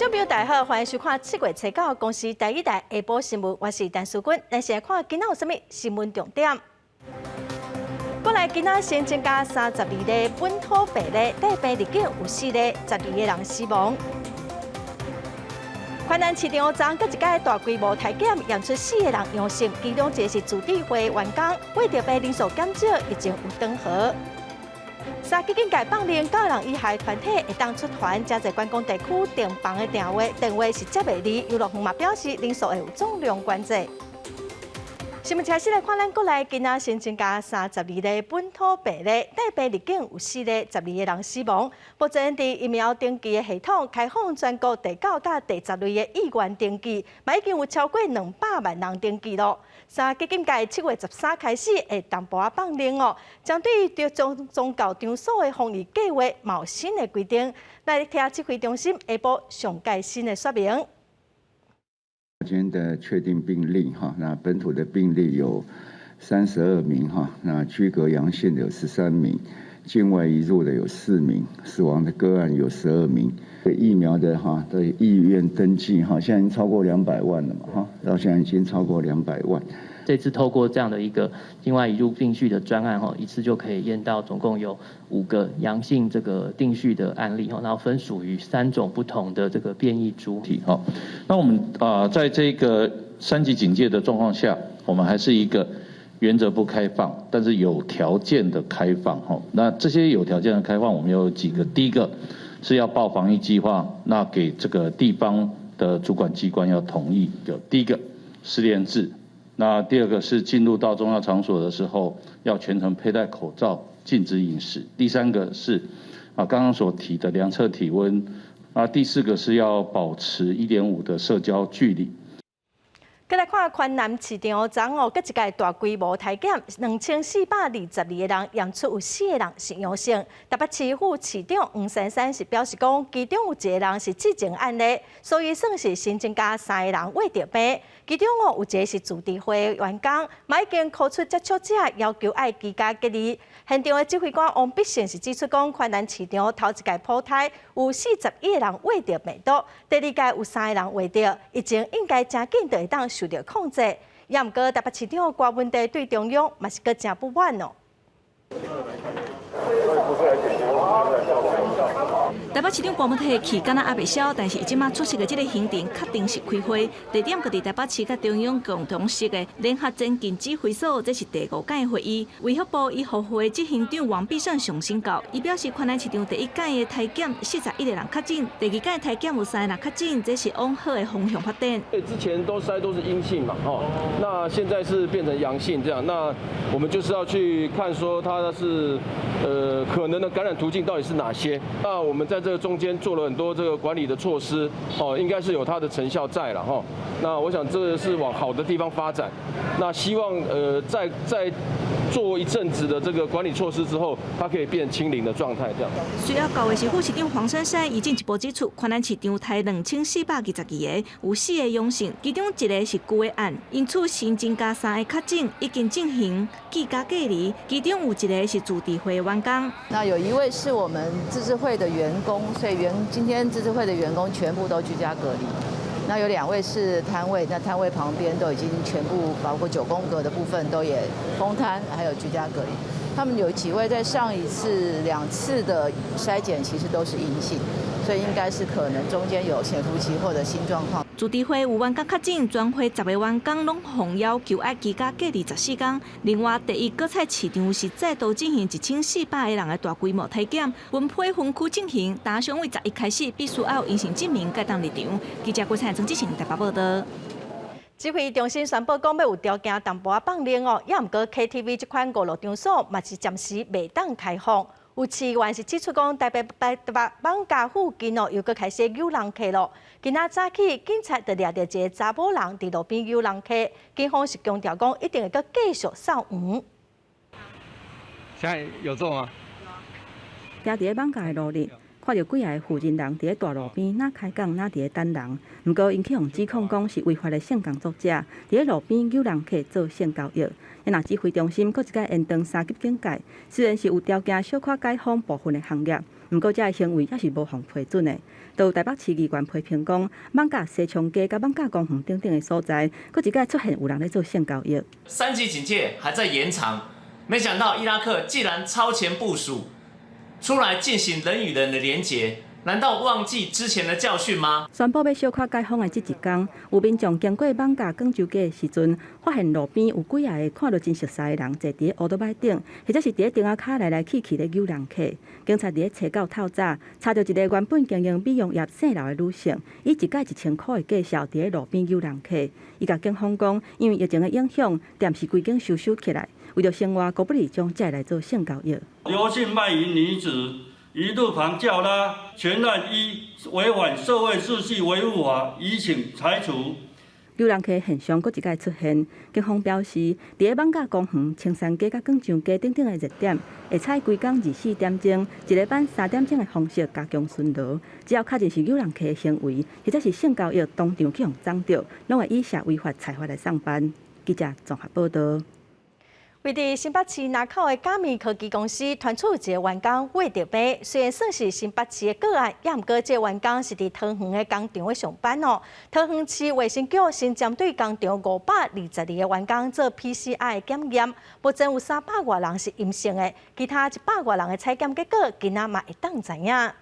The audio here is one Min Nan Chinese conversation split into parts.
眾朋友大家好，歡迎收看7月初九公視台語台下晡新聞，我是陳淑君。咱先來看今仔有啥物新聞重點。國內今仔新增加32例本土病例，帶病入境有四例，12個人死亡。環南市場昨閣一擺大規模篩檢，驗出四個人陽性，其中一個是自治會員工，穢著病人數減少，疫情有斷河。三級警戒放令，九人以下團體會當出團，誠濟觀光地區訂房的電話是接袂離。遊樂園嘛表示人數會有總量管制。新聞開始來看，咱國內今仔新增加32例本土病例，帶病入境有四例，十二個人死亡。目前佇疫苗登記的系統開放全國第九佮第十類的意願登記，嘛已經有超過200萬人登記囉。三級警戒7月13開始會淡薄仔放令哦，針對著宗教場所的防疫計劃，嘛有新的規定。來聽指揮中心下晡上蓋新的說明。今天的確定病例哈，那本土的病例有32名哈，那居隔陽性的有13名，境外移入的有4名，死亡的個案有12名。疫苗的哈的意願登記哈，現在已經超過兩百萬了嘛哈，到現在已經超過兩百萬。這次透過這樣的一個境外移入定序的專案哈，一次就可以驗到總共有五個陽性這個定序的案例哈，然後分屬於三種不同的這個變異株體哈。那我們啊，在這個三級警戒的狀況下，我們還是一個原則不開放，但是有條件的開放哈。那這些有條件的開放，我們有幾個，第一個是要報防疫計劃，那給這個地方的主管機關要同意。有第一個實聯制。那第二個是進入到重要場所的時候，要全程佩戴口罩，禁止飲食。第三個是啊，剛剛所提的量測體溫。啊，第四個是要保持1.5的社交距離。閣來看環南市場昨哦，閣一擺大規模篩檢，2422個人驗出有四個人是陽性。台北市副市長黃珊珊是表示講，其中有一個人是致前案例，所以算是新增加三個人穢著病。其中哦有一個是自治會員工，嘛已經 call 出接觸者，要求愛居家隔離。現場的指揮官王必勝是指出講，環南市場頭一擺普篩有41個人穢著病毒，第二擺有三個人穢著，疫情應該誠緊就會當受著控制。也毋過台北市長郭文帝對中央嘛是閣誠不滿哦。台北市長郭文帝氣敢若猶袂消，但是伊這馬出席的這个行程確定是開會，地點閣佇台北市佮中央共同設的聯合前進指揮所，這是第五屆會議。衛福部醫護會執行長王必勝上申告，伊表示，環南市場第一擺的篩檢41個人確診，第二擺篩檢有三個人確診，這是往好的方向發展。之前都篩都是陰性嘛，吼，那現在是變成陽性這樣，那我們就是要去看說它是可能的感染途徑到底是哪些？那我們在這個中間做了很多這個管理的措施，哦，應該是有它的成效在了哈。那我想這個是往好的地方發展。那希望再做一陣子的這個管理措施之後，它可以變清零的狀態這樣。隨後到的是副市長黃珊珊，伊進一步指出，環南市場篩2422個，有四個陽性，其中一個是舊的案，因此新增加三个確診，已經進行居家隔離，其中有一個是自治會員工。那有一位是我們自治會的員工，所以今天自治會的員工全部都居家隔離。那有兩位是攤位，那攤位旁邊都已經全部，包括九宮格的部分都也封攤，還有居家隔離。他們有幾位在上一次兩次的篩檢其實都是陰性，所以應該是可能中間有潛伏期或者新狀況。自治會有員工確診，全會10個員工攏予要求愛居家隔離14天。另外，第一果菜市場是再度進行1400個人的大規模篩檢，分批分區進行，打算為11開始必須愛有陰性證明才當入場。記者郭彩曾志成台北報道。指揮中心宣布講，欲有條件淡薄仔放令哦，也毋過 KTV 這款娛樂場所嘛是暫時袂當開放。有市議員是指出講，台北台北艋舺附近哦，又閣開始誘人客囉。今仔早起，警察就掠著一个查某人佇路邊誘人客，警方是強調講，一定會閣繼續掃黃。現在有做嗎？行佇咧艋舺的路裡，看著幾个負責人佇咧大路邊，若開講，若佇咧等人。毋過，𪜶去予指控講是違法的性工作者，佇咧路邊誘人客做性交易。若指揮中心閣一擺延長三級警戒，雖然是有條件小可解封部分的行業，毋過這个行為猶是無予批准的。就有台北市議員批評講，艋舺西昌街佮艋舺公園等等的所在，閣一擺出現有人咧做性交易。三級警戒還在延長，沒想到伊拉克竟然超前部署，出來進行人與人的連結，難道忘記之前的教訓嗎？宣布欲小可解封的這一工，有民眾經過艋舺廣州街的時陣，發現路邊有幾仔个看著真熟似的人坐佇咧烏多擺頂，或者是佇咧燈仔跤來來去去咧誘人客。警察佇咧查到透早，查著一个原本經營美容業姓劉的女性，以一改1000箍的價數佇咧路邊誘人客。伊共警方講，因為疫情的影響，店是規間收收起來，為著生活，高不如將這來做性交易。劉姓賣淫女子於路旁叫拉，全案依違反社會秩序維護法，移請裁處。誘人客現象閣一擺出現，警方表示，佇咧艋舺公園、青山街佮廣場街等等的熱點，會採規工24點鐘，一禮拜3點鐘的方式加強巡邏。只要確認是誘人客的行為，或者是性交易當場去予摠著，攏會以涉違法裁罰來送辦。記者綜合報導。位佇新北市林口的嘉明科技公司傳出一个員工穢著病，雖然算是新北市的個案，也毋過這個員工是佇桃園的工廠咧上班哦。桃園市衛生局先針對工廠522個員工做 PCR 檢驗，目前有300外人是陰性的，其他100外人的採檢結果今仔嘛會當知影。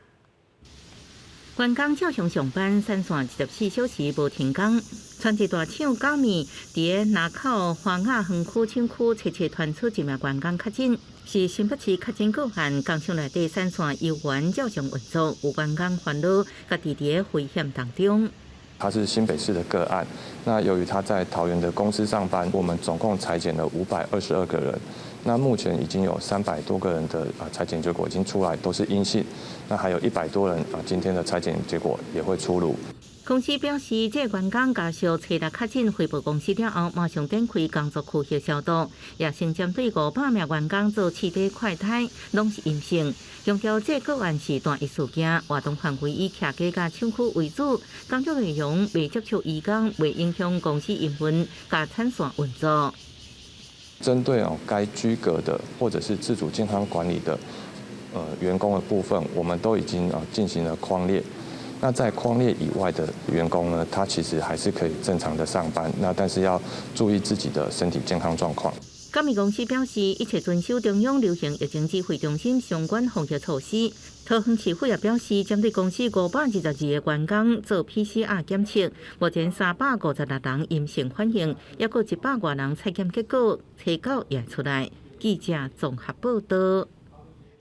員工照常上班，產線24小時無停工。傳一大廠嘉明佇咧林口花雅園區廠區，冊冊傳出一名員工確診，是新北市確診個案。工廠內底產線猶原照常運作，有員工煩惱，家己佇咧危險當中。他是新北市的個案，那由於他在桃園的公司上班，我們總共採檢了522個人，那目前已經有300多個人的採檢結果已經出來，都是陰性，那還有100多人今天的採檢結果也會出爐。公司表示，這個員工家屬初六確診回報公司了後，馬上展開工作區域消毒，也先針對500名員工做試底快篩，攏是陰性。強調這個案是單一事件，活動範圍以徛家佮廠區為主，工作內容袂接觸移工，袂影響公司營運佮產線運作。針對哦該居隔的或者是自主健康管理的員工的部分，我們都已經進行了匡列。那在匡列以外的員工呢，他其實還是可以正常的上班，那但是要注意自己的身體健康狀況。嘉明公司表示，一切遵守中央流行疫情指揮中心相關防疫措施。桃園市府也表示，針對公司522個員工做 PCR 檢測，目前356人陰性反應，抑閣100外人採檢結果初九也出來。記者綜合報導。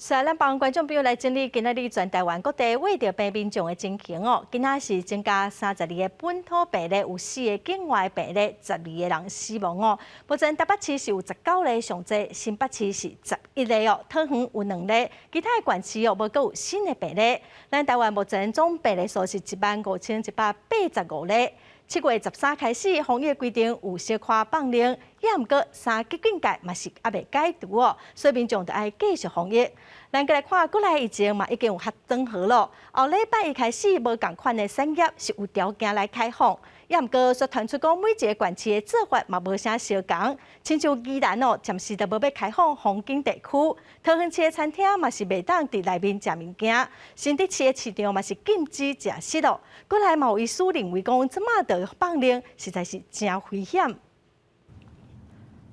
是咱幫觀眾朋友來整理今仔日全台灣各地穢著病民眾的情形哦。今仔是增加32個本土病例，有四个境外病例，12個人死亡哦。目前台北市是有19例，上濟新北市是11個哦。桃園有兩例，其他的縣市哦無閣有新的病例。咱台灣目前總病例數是15,185例。7月13開始，防疫規定有小可放寬，也毋過三級警戒嘛是猶未解除哦，所以民眾著愛繼續防疫。咱閣來看，國內疫情嘛已經有較轉好咯。後禮拜一開始，無仝款的產業是有條件來開放，也毋過煞傳出講每一个縣市的做法嘛無啥相仝，親像宜蘭哦，暫時都無欲開放風景地區，桃園市的餐廳嘛是袂當佇內面食物件，新竹市的市場嘛是禁止食肆咯。國內嘛有醫師認為講，這馬就放令，實在是誠危險。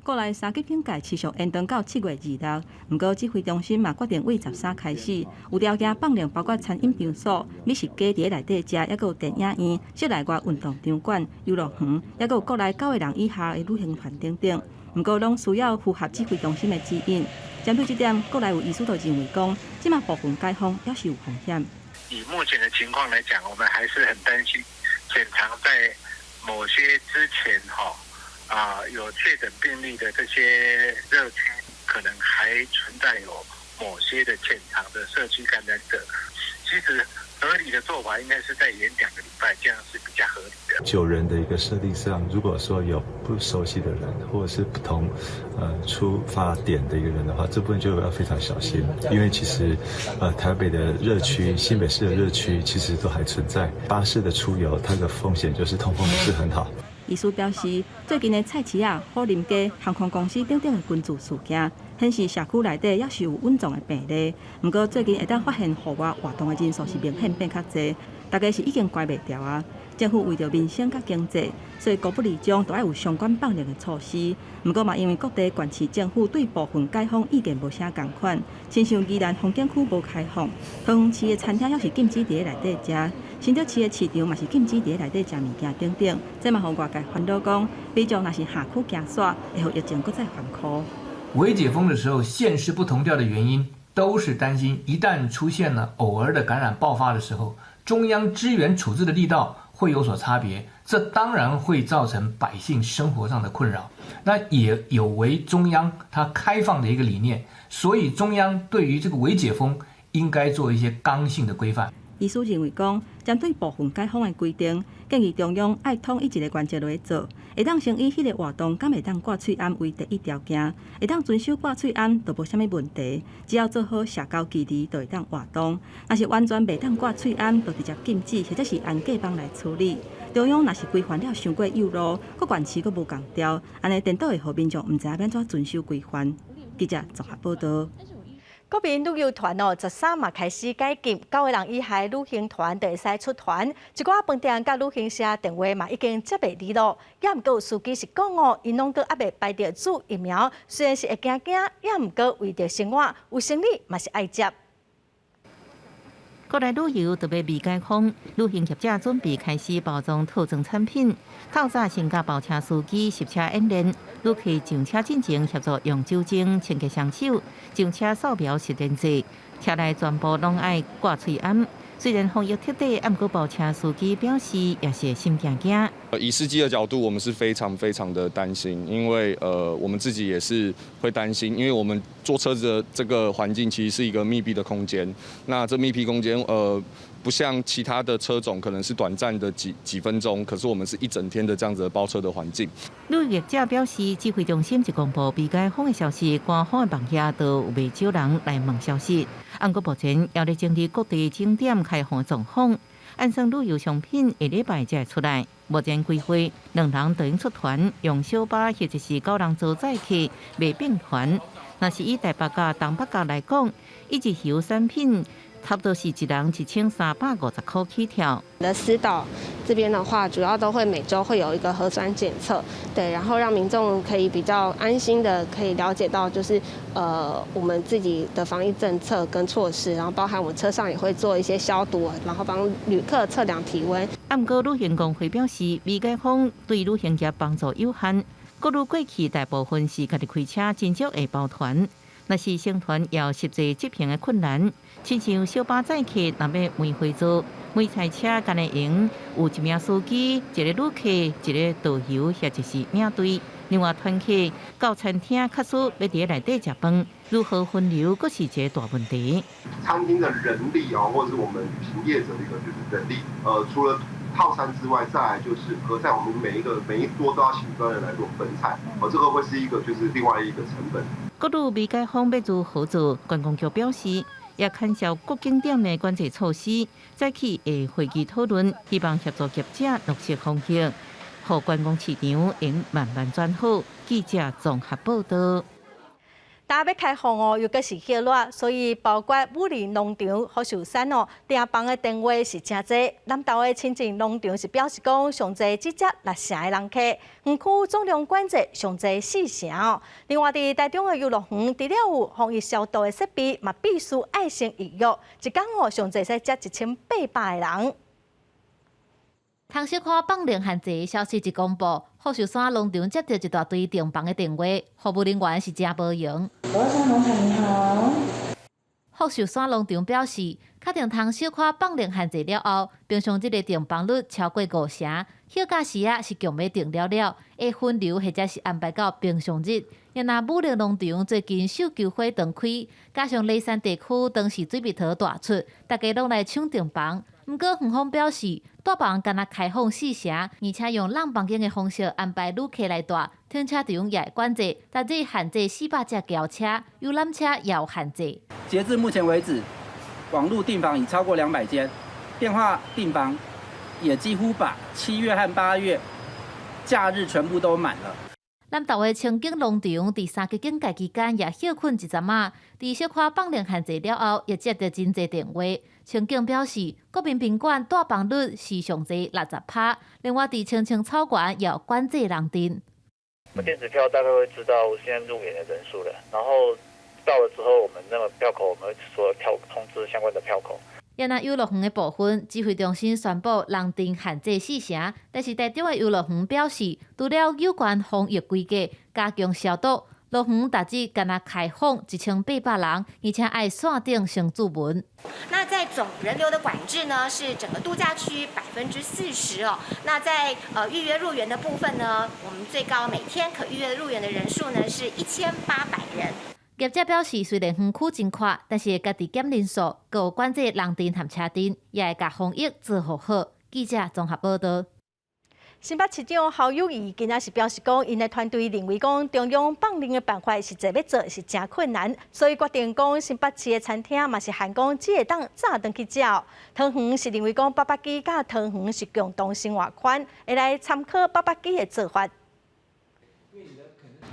國內三級警戒持續延長到7月26，毋過指揮中心嘛決定對13開始有條件放令，包括餐飲場所、美食街佇咧內底食，抑閣有電影院、室內外運動場館、遊樂園，抑閣有國內九個人以下的旅行團等等。毋過攏需要符合指揮中心的指引。針對這點，國內有醫師就認為講，這馬部分解封猶是有風險。以目前的情況來講，我們還是很擔心潛藏在某些之前哈有確診病例的這些熱區，可能還存在有某些的潛藏的社區感染者。其實合理的做法應該是再延2個禮拜，這樣是比較合理的。9人的一個設定上，如果說有不熟悉的人，或者是不同出發點的一個人的話，這部分就要非常小心，因為其實台北的熱區、新北市的熱區其實都還存在。巴士的出遊，它的風險就是通風不是很好。醫師表示，最近的菜市仔、虎林街、航空公司等等的群聚事件，顯示社區內底猶是有隱藏的病例。毋過最近會當發現戶外活動的人數是明顯變較濟，大家是已經關袂牢啊。政府為著民生佮經濟，所以高不離中都愛有相關放寬的措施。毋過嘛，因為各地縣市政府對部分解封意見無啥仝款，親像宜蘭風景區無開放，桃園市的餐廳猶是禁止佇內底食，新竹市的市場嘛是禁止佇內底食物件等等，這嘛予外界煩惱講，民眾若是下區行煞，會予疫情閣再反撲。微解封的時候，縣市不同調的原因，都是擔心一旦出現了偶爾的感染爆發的時候，中央支援處置的力道會有所差別，這當然會造成百姓生活上的困擾，那也有違中央它開放的一個理念，所以中央對於這個微解封應該做一些剛性的規範。醫師認為講，針對部分解封的規定，建議中央愛統一一個原則來做，會當先以彼個活動敢會當掛喙罨為第一條件，會當遵守掛喙罨就無啥物問題，只要做好社交距離就會當活動。若是完全袂當掛喙罨，就直接禁止或者是按過放來處理。中央若是規範了傷過幼路，閣縣市閣無仝調，按呢顛倒會予民眾毋知影欲按怎遵守規範。記者綜合報導。國民旅遊團哦，13嘛開始解禁，九個人以下旅行團就會使出團。一寡飯店佮旅行社電話嘛已經接袂離囉。也毋過有司機是講哦，𪜶攏閣猶未排著注疫苗，雖然是會驚驚，也毋過為著生活，有生理嘛是愛接。國內旅遊特別未解封，旅行業者準備開始包裝套裝產品。透早先佮包車司機實車演練，旅客上車進前協助用酒精清潔雙手，上車掃描實聯制，車內全部攏愛掛喙罨。雖然防疫徹底，毋過包車司機表示也是心驚驚。以司機的角度，我們是非常非常的擔心，因為我們自己也是會擔心，因為我們坐車子的這個環境其實是一個密閉的空間，那這密閉空間不像其他的車種可能是短暫的幾幾分鐘，可是我們是一整天的這樣子的包車的環境。旅業者表示，指揮中心一公布未解封的消息，官方的網頁都有袂少人來問消息。毋過目前猶咧整理各地景點開放狀況，按算旅遊商品下禮拜才會出來。目前規劃兩人就用出團，用小巴或者是九人座載客，袂併團。若是以台北佮東北角來講，一日遊產品差不多是一人1350塊起跳。的司導這邊的話，主要都會每週會有一個核酸檢測，對，然後讓民眾可以比較安心的可以了解到，就是我們自己的防疫政策跟措施，然後包含我們車上也會做一些消毒，然後幫旅客測量體溫。毋過旅行公會表示，未解封對旅行業幫助有限，國旅過去大部分是家己開車，真少會包團。若是成團有實際執行的困難，親像小巴載客，若欲梅花座，每台車干焦會用有一名司機、一個旅客、一個導遊或者是領隊。另外團客到餐廳較少欲佇內底食飯，如何分流，閣是一個大問題。餐廳的人力啊，或者是我們旅行業者的一個就是人力，除了套餐之外，再來就是合菜，我們每一個每一桌都要請專人來做分菜，哦，這個會是一個就是另外一個成本。國旅未解封欲如何做？觀光局表示，也勘照各景點的管制措施，早起會會議討論，希望協助業者落實防疫，予觀光市場會慢慢轉好。記者綜合報導。今欲開放哦，又閣是熱熱，所以包括武陵農場、福壽山哦，訂房的電話是誠濟。南投的清境農場是表示講，上濟只接六成的人客，園區總量管制上濟四成哦。另外，佇台中的遊樂園，除了有防疫消毒的設備，嘛必須愛先預約，一工哦上濟使接1800個人。通小可放寬限制消息一公布，福壽山農場接到一大堆訂房的電話，服務人員是誠無閒。福壽山農場你好。福壽山農場表示，確定通小可放寬限制了後，平常日的訂房率超過五成，休假時仔是強欲訂了了，會分流或者是安排到平常日。若武陵農場最近繡球花重開，加上梨山地區當時水蜜桃大出，大家攏來搶訂房。毋過園方表示，住房干焦開放四成，而且用摞房間的方式安排旅客來住，停車場也會管制，逐日限制400隻轎車，遊覽車也有限制。截至目前為止，網路訂房已超過200間，電話訂房也幾乎把7月和8月假日全部都滿了。南投的清境農場佇三級警戒期間也歇睏一陣仔，佇小可放令限制了後，也接著真濟電話。清境表示，國民賓館住房率是上濟60%，另外佇青青草原也有管制人陣。我們電子票大概會知道現在入園的人數了，然後到了之後，我們那個票口，我們會說跳通知相關的票口。也若遊樂園的部分，指揮中心宣布人陣限制四成，但是台中的遊樂園表示，除了有關防疫規格加強消毒，樂園逐日干焦開放1800人，而且愛線頂先註文。那在總人流的管制呢，是整個度假區40%哦。那在預約入園的部分呢，我們最高每天可預約入園的人數呢是1800人。業者表示，雖然園區真闊，但是會家己減人數，閣有管制人陣和車陣，也會共防疫做好好。記者綜合報道。新北市長侯友宜今仔是表示講，𪜶的團隊認為講中央放令的辦法實際欲做是誠困難，所以決定講新北市的餐廳嘛是限講只會當早轉去食。桃園是認為講八百基佮桃園是共同生活圈，會來參考八百基的做法。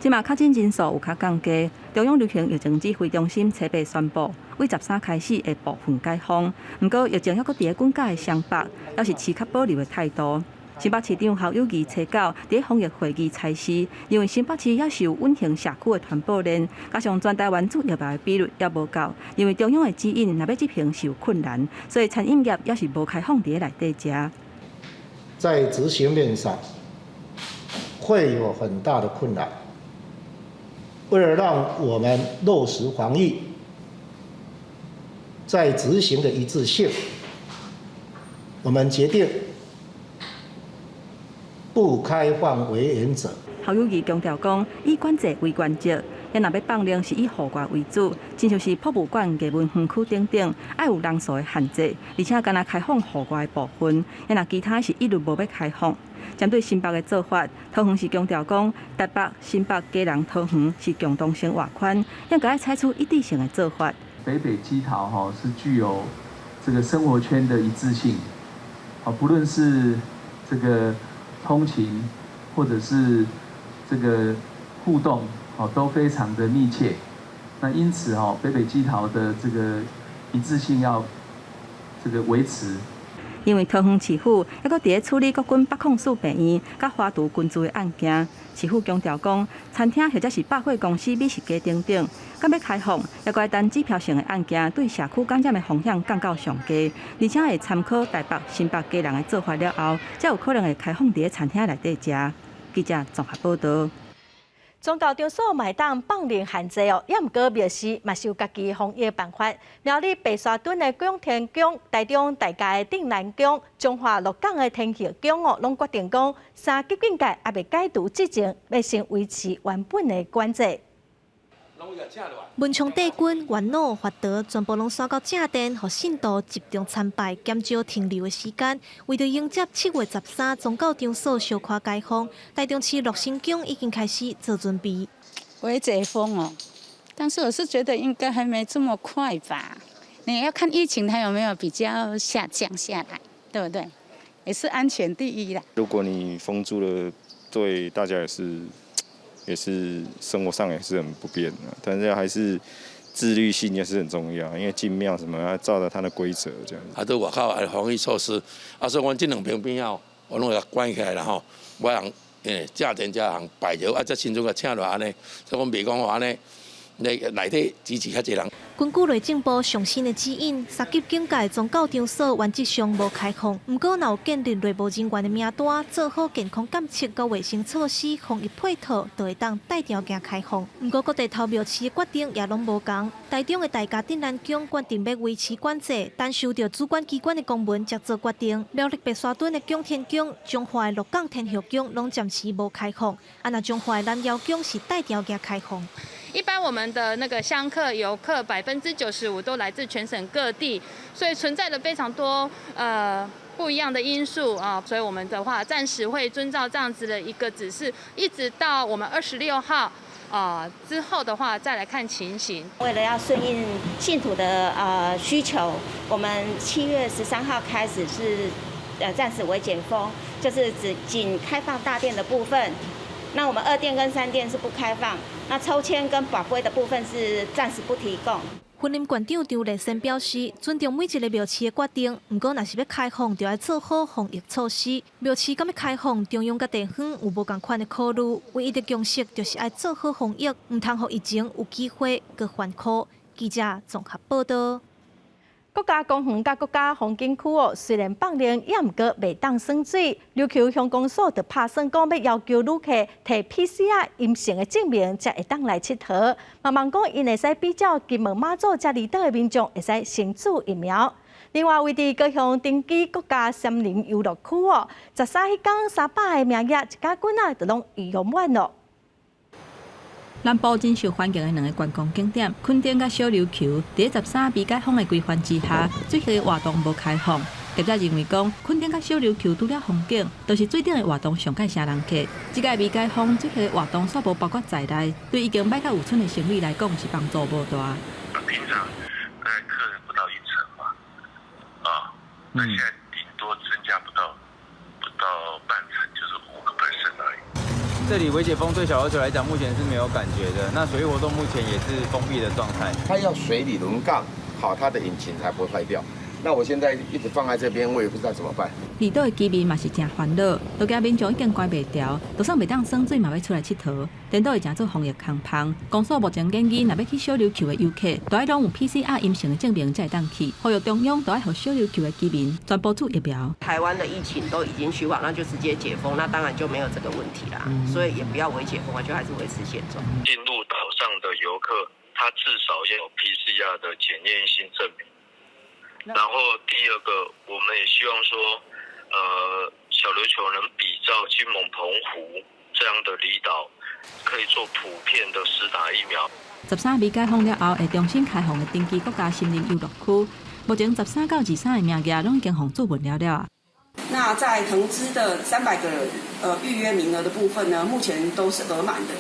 這馬確診人數有較降低，中央流行疫情指揮中心初八宣布，對13開始會部分解封。毋過疫情猶閣佇咧滾價的雙北，猶是持較保留的態度。新北市長侯友宜初九佇防疫會議裁示，認為新北市猶是有隱形社區的傳播鏈，加上全台灣注疫苗的比率猶無夠，認為中央的指引若欲執行是有困難，所以餐飲業猶是無開放佇咧內底食。在執行面上會有很大的困難。為了讓我們落實防疫，在執行的一致性，我們決定不開放為原則。侯友宜強調講，以管制為原則，若欲放令是以戶外為主，親像是博物館、藝文園區等等，愛有人數的限制，而且干焦開放戶外的部分，若其他是一律無欲開放。針對新北的做法，桃園是強調講，台北、新北、基隆、桃園是共同生活圈，應該採取一致性的做法。北北基桃吼是具有這個生活圈的一致性，不論是這個通勤或者是這個互動，都非常的密切。那因此北北基桃的這個一致性要這個維持。因為桃園市府猶閣佇咧處理國軍北控四病院佮華櫥軍事的案件，市府強調講，餐廳或者是百貨公司、美食街等等，敢欲開放，猶閣愛等指標性的案件對社區感染的風險降到上低，而且會參考台北、新北、基隆的做法了後，才有可能會開放佇咧餐廳內底食。記者綜合報道。宗教場所嘛會當放令限制哦，也毋過廟寺嘛是有家己防疫辦法。苗栗白沙屯的拱天宮、台中大甲的鎮瀾宮、彰化鹿港的天后宮哦，攏決定講三級警戒猶未解除之前，欲先維持原本的管制。文昌帝君、元老、法陀全部攏徙到正殿，予信徒集中參拜，減少停留的時間。為著迎接7月13宗教場所小可解封，台中市樂成宮已經開始做準備。微解封哦，但是我是覺得應該還沒這麼快吧？你要看疫情它有沒有比較下降下來，對不對？也是安全第一啦。如果你封住了，對大家也是生活上也是很不便的，但是還是自律性也是很重要，因為進廟什麼要照著它的規則這樣。啊，佇外口的防疫措施，啊，所以阮這兩爿邊仔，我攏會關起來啦吼，無人正殿遮人拜著，啊，才親像共請落按呢，所以講袂講話按呢，內內底擠擠較濟人。根據內政部上新的指引，三級警戒宗教場所原則上無開放。毋過，若有建立內部人員的名單，做好健康監測佮衛生措施，防疫配套，就會當帶條件開放。毋過，各地頭廟市的決定也攏無仝。台中的大甲鎮瀾宮決定欲維持管制，等收著主管機關的公文才做決定。苗栗白沙屯的拱天宮、彰化的鹿港天后宮攏暫時無開放。啊，若彰化的南瑤宮是帶條件開放。一般我們的那個香客遊客95%都來自全省各地，所以存在了非常多不一樣的因素啊，所以我們的話暫時會遵照這樣子的一個指示，一直到我們26號啊之後的話再來看情形。為了要順應信徒的需求，我們7月13號開始是暫時微解封，就是只僅開放大殿的部分。那我們二殿跟三殿是不開放，那抽籤跟跋杯的部分是暫時不提供。雲林縣長張麗善表示，尊重每一個廟市的決定，毋過若是欲開放，就愛做好防疫措施。廟市敢欲開放，中央佮地方有無仝款的考慮，唯一的共識就是愛做好防疫，毋通予疫情有機會閣翻箍。記者綜合報道。國家公園佮國家風景區哦，雖然放令，也毋過袂當耍水。琉球鄉公所就拍算講，欲要求旅客提 PCR 陰性的證明，才會當來𨑨迌。嘛望講𪜶會使比照金門馬祖遮離島的民眾，會使先注疫苗。另外，位佇高雄登基國家森林遊樂區哦，13彼工300個名額，一家滾仔就攏預約滿咯。南部真受歡迎的兩个觀光景點，墾丁佮小琉球，佇13未解封的規範之下，水下活動無開放。業者認為講，墾丁佮小琉球除了風景，都是水頂的活動上蓋吸人客。這擺未解封，水下活動煞無包括在內，對已經䆀較有賰的生意來講是幫助無大。平常大概客人不到一成嘛，啊，那現在頂多增加不到半成，就是5% 而已。這裡微解封對小琉球來講，目前是沒有感覺的。那水域活動目前也是封閉的狀態。它要水裡輪槓，好，它的引擎才不會壞掉。那我現在一直放在這邊，我也不知道怎麼辦。離島的居民嘛是誠煩惱，都驚民眾已經關袂牢，就算袂當耍水，嘛欲出來𨑨迌。顛倒會成做防疫空縫。公所目前建議，若欲去小琉球的遊客，都愛攏有 PCR 陰性的證明才會當去。呼籲中央都愛予小琉球的居民全部注疫苗。台灣的疫情都已經趨緩，那就直接解封，那當然就沒有這個問題啦。所以也不要微解封啊，就還是維持現狀。進入島上的遊客，他至少要有 PCR 的檢驗性證明。然後第二個，我們也希望說，小琉球能比照金門澎湖這樣的離島，可以做普遍的施打疫苗。13未解封了後，會重新開放的登基國家森林遊樂區，目前13到23個名額攏已經予注滿了了啊。那在騰芝的300個預約名額的部分呢，目前都是額滿的。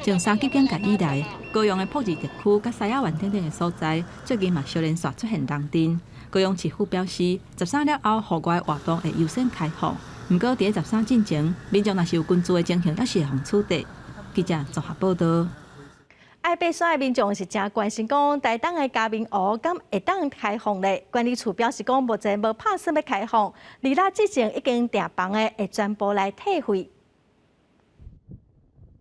從三級警戒以來，高雄的朴子特區佮獅仔灣等等的所在，最近嘛相連紲出現人陣。高雄市府表示，十三了後戶外活動會優先開放。毋過佇十三進前，民眾若是有關注的情形，猶是會予取締。記者綜合報道。愛爬山的民眾是誠關心，講台東的嘉明湖敢會當開放咧？管理處表示講，目前無拍算欲開放，而且之前已經訂房的會全部來退費。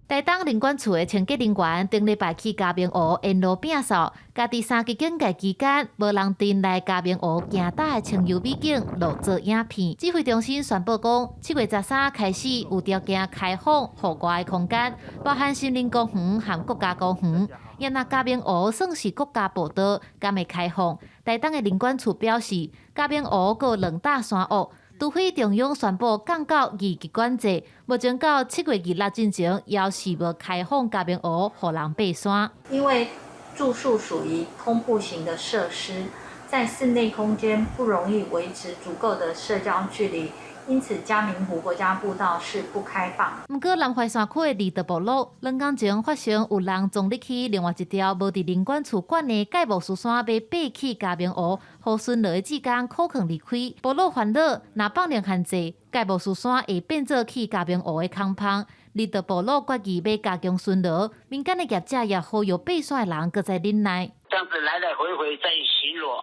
台東林管處的清潔人員頂禮拜去嘉明湖沿路摒掃，家佇三級警戒期間，無人陣來嘉明湖行踏的清幽美景錄做影片。指揮中心宣布講，7月13開始有條件開放戶外的空間，包含森林公園和國家公園。也若嘉明湖算是國家步道，敢會開放？台東的林管處表示，嘉明湖閣有兩大山岳。除非中央宣布降到二級管制，目前到7月26進前，猶是無開放嘉明湖予人爬山。因為住宿屬於通鋪型的設施，在室內空間不容易維持足夠的社交距離，因此嘉明湖國家步道是不開放。毋過南懷山區的獵德部落，2工前發生有人鑽入去另外一條無佇林管處管的蓋木獅山，欲爬去嘉明湖，予巡邏的志工苦勸離開。部落煩惱，若放令限制，蓋木獅山會變做去嘉明湖的空縫。獵德部落決議欲加強巡邏，民間的業者也呼籲爬山的人閣再忍耐。這樣子來來回回在巡邏，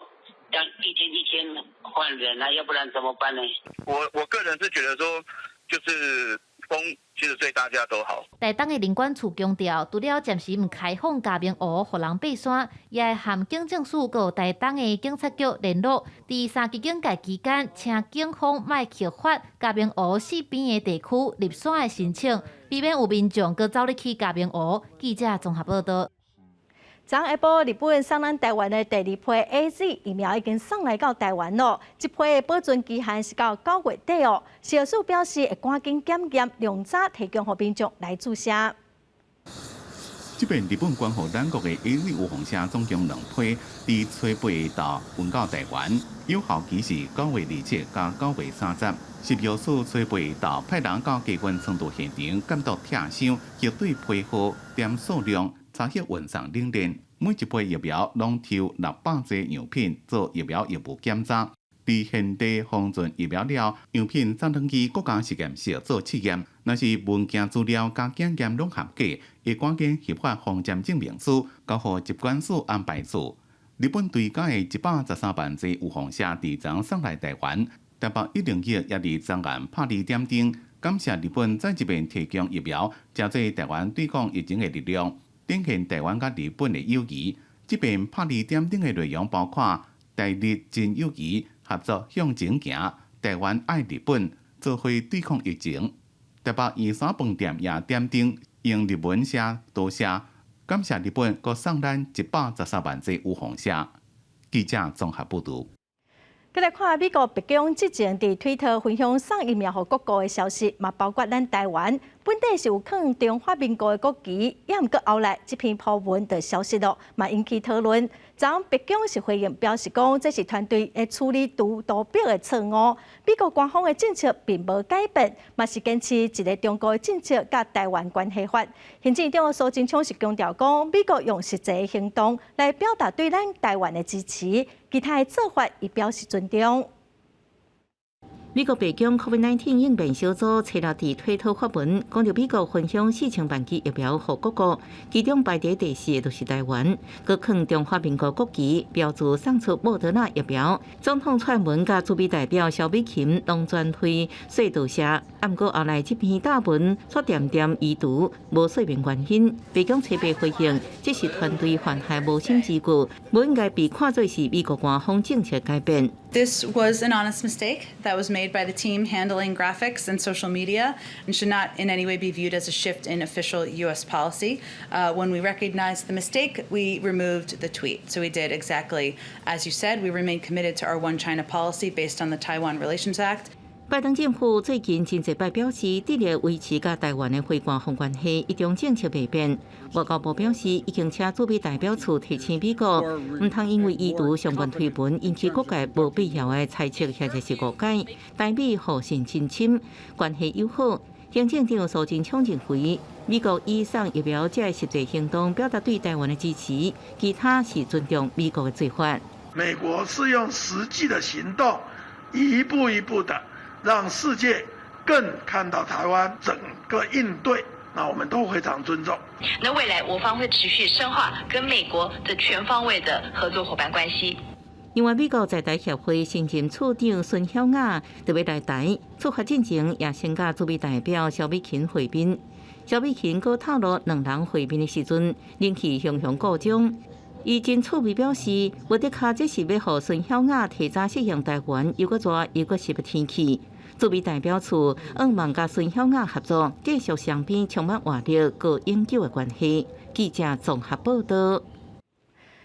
這樣一天一天換人啊，要不然怎麼辦呢？我個人是覺得說，就是封，其實對大家都好。台東的林管處強調，除了暫時毋開放嘉明湖予人爬山，也會和警政署閣台東的警察局聯絡，佇三級警戒期間，請警方莫核發嘉明湖四邊的地區入山的申請，避免有民眾閣走入去嘉明湖。記者綜合報道。昨下晡，日本送咱台灣的第二批 AZ 疫苗已經送來到台灣咯。這批的保存期限是到9月底哦。食藥署表示會趕緊檢驗，量早提供予民眾來注射。這遍日本捐予咱國的 AZ 預防射總共兩批，佇初八到運到台灣，有效期是9月27佮9月30。食藥署初八到派人到加權倉儲現場監督拆箱、核對批號、點數量、查核運送冷鏈。每一批疫苗攏抽600劑樣品做疫苗藥物檢查。佇現地封存疫苗了，樣品送轉去國家實驗室做試驗。若是文件資料佮檢驗攏合格，會趕緊核發封緘證明書，交予疾管署安排處。日本追加的113萬劑預防射，佇昨送來台灣。台北101也佇昨暗拍離點燈，感謝日本再一遍提供疫苗，成做台灣對抗疫情的力量，展現台灣佮日本的友誼。這遍拍離點燈的內容包括台日真友誼、合作向前行、台灣愛日本、做伙對抗疫情。台北圓山飯店也點燈，用日文寫多謝，感謝日本閣送咱113萬劑預防射。記者綜合報導。閣來看美國白宮之前佇推特分享送疫苗予各國的消息，嘛包括咱台灣本底是有囥中華民國的國旗，也毋過後來這篇 po 文的消失囉，嘛引起討論。昨白宮是回應表示講，這是團隊的處理圖圖表的錯誤。美國官方的政策並無改變，嘛是堅持一個中國的政策佮台灣關係法。行政長蘇貞昌是強調講，美國用實際行動來表達對咱台灣的支持，其他的做法伊表示尊重。美國白宮 COVID-19 應變小組初六佇推特發文，講著美國分享4000萬劑疫苗予各國，其中排佇第四个就是台灣，閣囥中華民國國旗，標註送出莫德納疫苗。總統蔡英文佮駐美代表蕭美琴攏轉推說多謝，毋過後來這篇貼文卻漸漸移除，無說明原因。白宮初八回應，這是團隊犯下無心之過，無應該被看做是美國官方政策改變。 This was an honest mistake that was made by the team handling graphics and social media and should not in any way be viewed as a shift in official U.S. policy. When we recognized the mistake, we removed the tweet. So we did exactly as you said. We remain committed to our One China policy based on the Taiwan Relations Act. 拜登政府最近真濟擺表示，致力維持佮台灣的非官方關係，一中政策袂變。外交部表示，已經請駐美代表處提醒美國，毋通因為移除相關推文引起各界無必要的猜測或者是誤解。台美互信真深，關係友好。行政長蘇貞昌認為，美國以送疫苗這个實際行動表達對台灣的支持，其他是尊重美國的做法。美國是用實際的行動，一步一步的，讓世界更看到台灣整個應對，那我們都非常尊重。那未來我方會持續深化跟美國的全方位的合作夥伴關係。另外，美國在台協會新任處長孫曉雅特別來台，出發進前也先佮駐美代表蕭美琴會面。蕭美琴閣透露，兩人會面的時陣，人氣雄雄高漲。伊真趣味表示，無的確這是欲予孫曉雅提早適應台灣又閣熱又閣濕的天氣。駐美代表處向望佮孫曉雅合作，繼續雙邊充滿活力、閣永久的關係。記者綜合報道。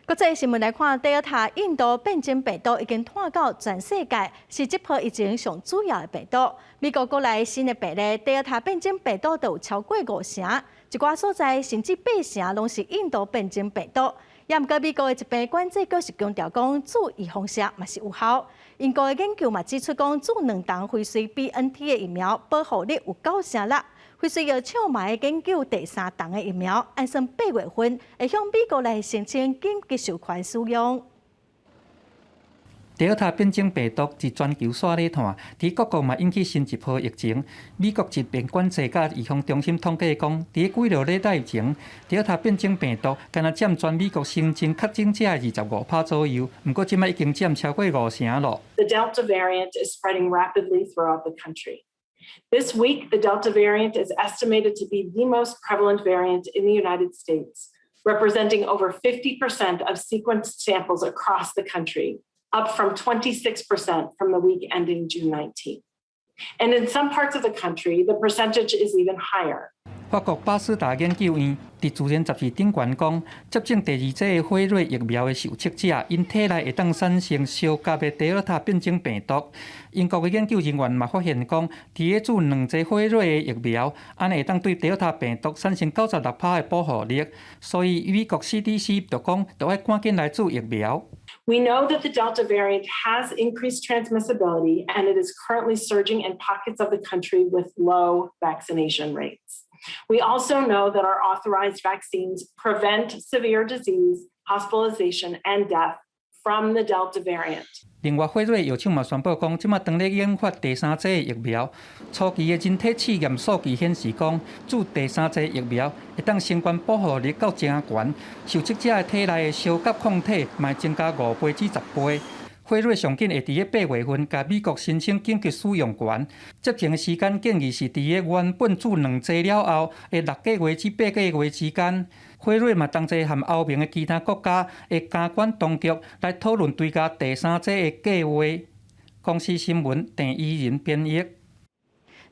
國際新聞來看，德爾塔印度變種病毒已經湠到全世界，是這波疫情上主要的病毒。美國國內新的病例，德爾塔變種病毒都有超過五成，一寡所在甚至八成攏是印度變種病毒。也毋過美國的疾病管制局是強調講，注預防射嘛是有效。英國的研究嘛指出講，注兩筒輝瑞 BNT 的疫苗保護力有96%。輝瑞藥廠嘛會研究第三筒的疫苗，按算8月份會向美國來申請緊急授權使用。德爾塔變種病毒佇全球紲咧湠，佇各國嘛引起新一波疫情。美國疾病管制佮預防中心統計講，佇幾落禮拜前，德爾塔變種病毒敢若佔全美國新增確診者25%左右，毋過這擺已經佔超過五成囉。 The Delta variant is spreading rapidly throughout the country. This week, the Delta variant is estimated to be the most prevalent variant in the United States, representing over 50% of sequenced samples across the country, up from 26% from the week ending June 19th. And in some parts of the country, the percentage is even higher. 發法國巴斯達研究院佇自然雜誌頂懸講，接種第二劑輝瑞疫苗的受測者，𪜶體內會當產生相佮的德爾塔變種病毒。英國的研究人員嘛發現講，佇咧注兩劑輝瑞的疫苗，按呢會當對德爾塔病毒產生96%的保護力。所以美國 CDC 就講，著愛趕緊來注疫苗。 We know that the Delta variant has increased transmissibility and it is currently surging in pockets of the country with low vaccination rates. We also know that our authorized vaccines prevent severe disease, hospitalization, and death from the Delta variant. 另外，輝瑞藥廠嘛宣布講，這馬當咧研發第三劑疫苗，初期的人體試驗數據顯示講，注第三劑疫苗會當升懸保護力到誠懸，受測者的體內的相佮抗體嘛會增加5倍至10倍。輝瑞上緊會佇咧8月份共美國申請緊急使用權，接種的時間建議是佇咧原本注兩劑了後的6個月至8個月之間。輝瑞嘛同齊和歐盟的其他國家的監管當局來討論追加第三劑的計劃。公視新聞鄭怡仁編譯。